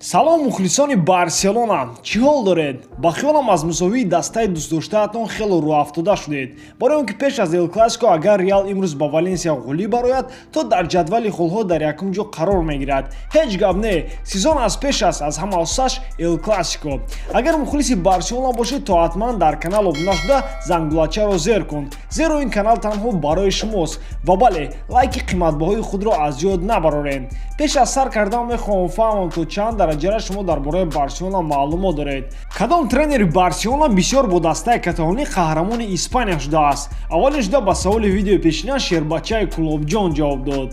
Салом, мухлисони Барселона! Чӣ ҳол доред? Ба хиёлам, аз мусовии дастаи дӯстдоштаатон хело рӯҳафтода шудед, барои он ки пеш аз Эл Классико агар Реал имрӯз ба Валенсия ғолиб барояд, то дар ҷадвали холҳо дар якум ҷо қарор мегирад. Ҳеҷ гап не, сезон аз пеш аст, аз ҳама асосаш Эл Классико. Агар мухлиси Барселона бошед, то ҳатман дар канал обуна шуда, зангулачаро зер кун, зеро ин канал танҳо барои шумост. Ва бале, лайки қиматбаҳои худро аз ёд набарорем. Пеш аз сар кардан мехоҳам фаҳмам, то чанд дараҷара шумо дар бораи Барселона маълумот доред. Кадом тренери Барселона бисёр бо дастаи каталонӣ қаҳрамони Испания шудааст? Аввалин шуда ба саволи видеои пешина Шербачаи Кулобҷон ҷавоб дод.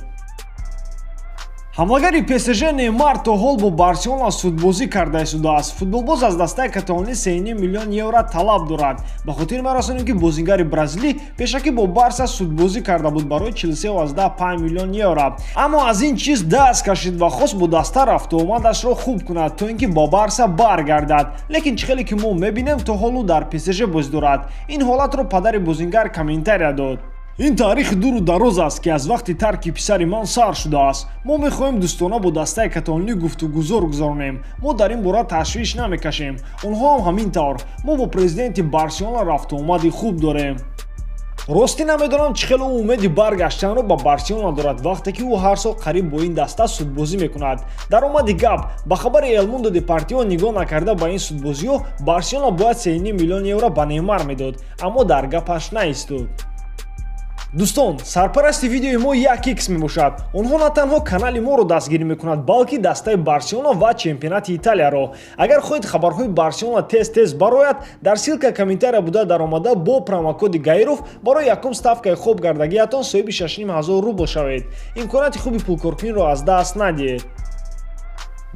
Ҳамлагари ПСЖ Неймар то ҳол бо Барселона судбозӣ карда истодааст. Футболбоз аз дастаи каталонӣ 3 миллион евро талаб дорад. Ба хотир мерасонем, ки бозингари бразилӣ пешакӣ бо Барса судбозӣ карда буд барои 43,5 миллион евро, аммо аз ин чиз даст кашид ва хост бо даста рафтуомадашро хуб кунад, то ин ки ба Барса баргардад. Лекин чӣ хеле ки мо мебинем, то ҳол ӯ дар ПСЖ бозӣ дорад. Ин ҳолатро падари бозингар комментария дод: «Ин таърихи дуру дароз аст, ки аз вақти тарки писари ман сар шудааст. Мо мехоҳем дӯстона бо дастаи каталонӣ гуфтугузор гузаронем. Мо дар ин бора ташвиш намекашем, онҳо ҳам ҳамин тавр. Мо бо президенти Барселона рафтуомади хуб дорем. Ростӣ, намедонам, чӣ хел ӯ умеди баргаштанро ба Барселона дорад, вақте ки ӯ ҳар сол қариб бо ин даста судбозӣ мекунад». Даромади гап, ба хабари Эл Мундо Депортиво нигоҳ накарда ба ин судбозиҳо, Барселона бояд 3 миллион евро ба Неймар медод, аммо дар гапаш наистод. Дӯстон, сарпарасти видеои мо 1x мебошад. Онҳо на танҳо канали моро дастгирӣ мекунад, балки дастаи Барселона ва чемпионати Италияро. Агар хоҳед хабарҳои Барселона тез тез барояд, дар ссылка комментария буда даромада, бо промокоди Гаиров барои якум ставкаи хоб гардагиятон соҳиби 6 ҳазор рубл шавед. Имконияти хуби пулкоркуниро аз даст надиҳед.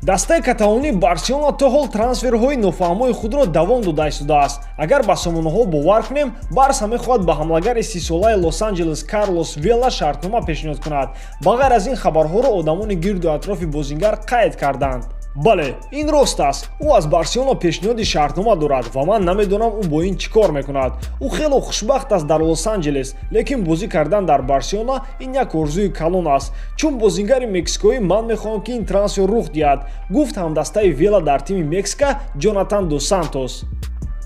Дастаи каталонии Барселона то ҳол трансферҳои нофаҳмои худро давом дода истодааст. Агар ба сомонаҳо бовар кунем, Барса мехоҳад ба ҳамлагари 30-солаи Лос-Анҷелес Карлос Вела шартнома пешниҳод кунад. Ба ғайр аз ин, хабарҳоро одамони гирду атрофи бозингар қайд карданд. Бале, ин рост аст, ӯ аз Барселона пешниҳоди шартнома дорад ва ман намедонам, ӯ бо ин чӣ кор мекунад. Ӯ хело хушбахт аст дар Лос-Анҷелес, лекин бозӣ кардан дар Барселона ин як орзуи калон аст. Чун бозингари мексикоӣ, ман мехоҳам, ки ин трансфер рух диҳад», гуфт ҳамдастаи Вела дар тими Мексика Ҷонатан Дос Сантос.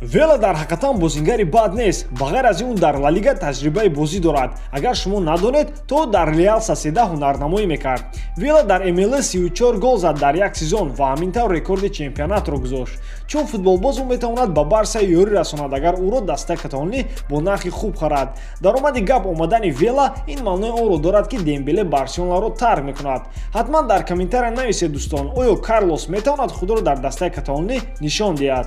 Вела дар ҳақиқатан бозингари бад нест. Ба ғайр аз ин, ӯ дар Ла Лига таҷрибаи бозӣ дорад. Агар шумо надонед, то дар Реал Сосьедад ҳунарнамоӣ мекард. Вела дар МЛС 34 гол зад дар як сезон ва ҳамин тавр рекорди чемпионатро гузошт. Чун футболбоз, ӯ метавонад ба Барса ёрӣ расонад, агар ӯро дастаи каталонӣ бо нархи хуб харад. Даромади гап, омадани Вела ин маънои онро дорад, ки Дембеле Барселонаро тарк мекунад. Ҳатман дар комментария нависед, дӯстон, оё Карлос метавонад худро дар дастаи каталонӣ нишон диҳад?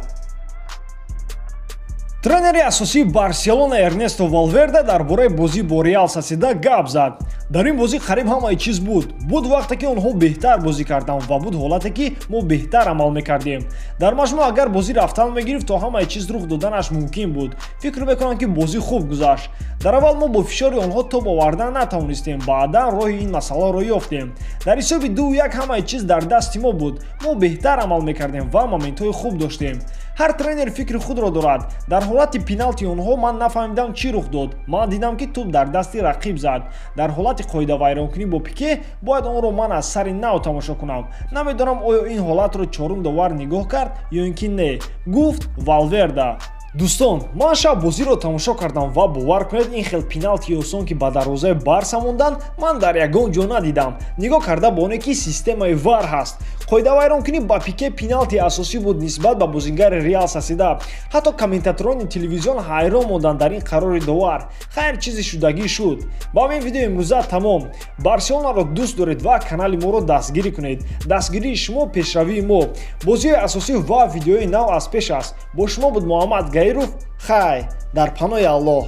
Тренери асосии Барселона Эрнесто Валверде дар бораи бозӣ бо Реал Сосьедад гап зад. «Дар ин бозӣ қариб ҳамаи чиз буд. Буд вақте ки онҳо беҳтар бозӣ карданд ва буд ҳолате, ки мо беҳтар амал мекардем. Дар маҷмӯъ, агар бозӣ рафтан мегирифт, то ҳамаи чиз рух доданаш мумкин буд. Фикр мекунам, ки бозӣ хуб гузашт. Дар аввал мо бо фишори онҳо тоб овардан натавонистем, баъдан роҳи ин масъаларо ёфтем. Дар ҳисоби 2-1 ҳамаи чиз дар дасти мо буд. Мо беҳтар амал мекардем ва моментҳои хуб доштем. Ҳар тренер фикри худро дорад. Дар ҳолати пеналти онҳо ман нафаҳмидам, чӣ рух дод. Ман дидам, ки тӯб дар дасти рақиб зад. Дар ҳолати қоидавайронкунӣ бо Пике бояд онро ман аз сари нав тамошо кунам. Намедонам, оё ин ҳолатро чорум довар нигоҳ кард ё ин ки не», гуфт Валверда. Дӯстон, ман шаб бозиро тамошо кардам ва бовар кунед, ин хел пеналти осон, ки ба дарвозаи Барса мондан, ман дар ягон ҷо надидам. Нигоҳ карда ба оне ки системаи ВАР ҳаст, қоидавайронкунӣ ба Пике пеналти асосӣ буд нисбат ба бозингари Реал Сосьедад. Ҳатто комментаторони телевизион ҳайрон монданд дар ин қарори довар. Хайр, чизи шудагӣ шуд. Ба ҳамин видео имрӯза тамом. Барселонаро дӯст доред ва канали моро дастгирӣ кунед. Дастгирии шумо пешравии мо. Бозиҳои асосӣ ва видеои нав аз пеш аст. Бо шумо буд Муҳаммад Гаиров. Хай, дар паноҳи Аллоҳ.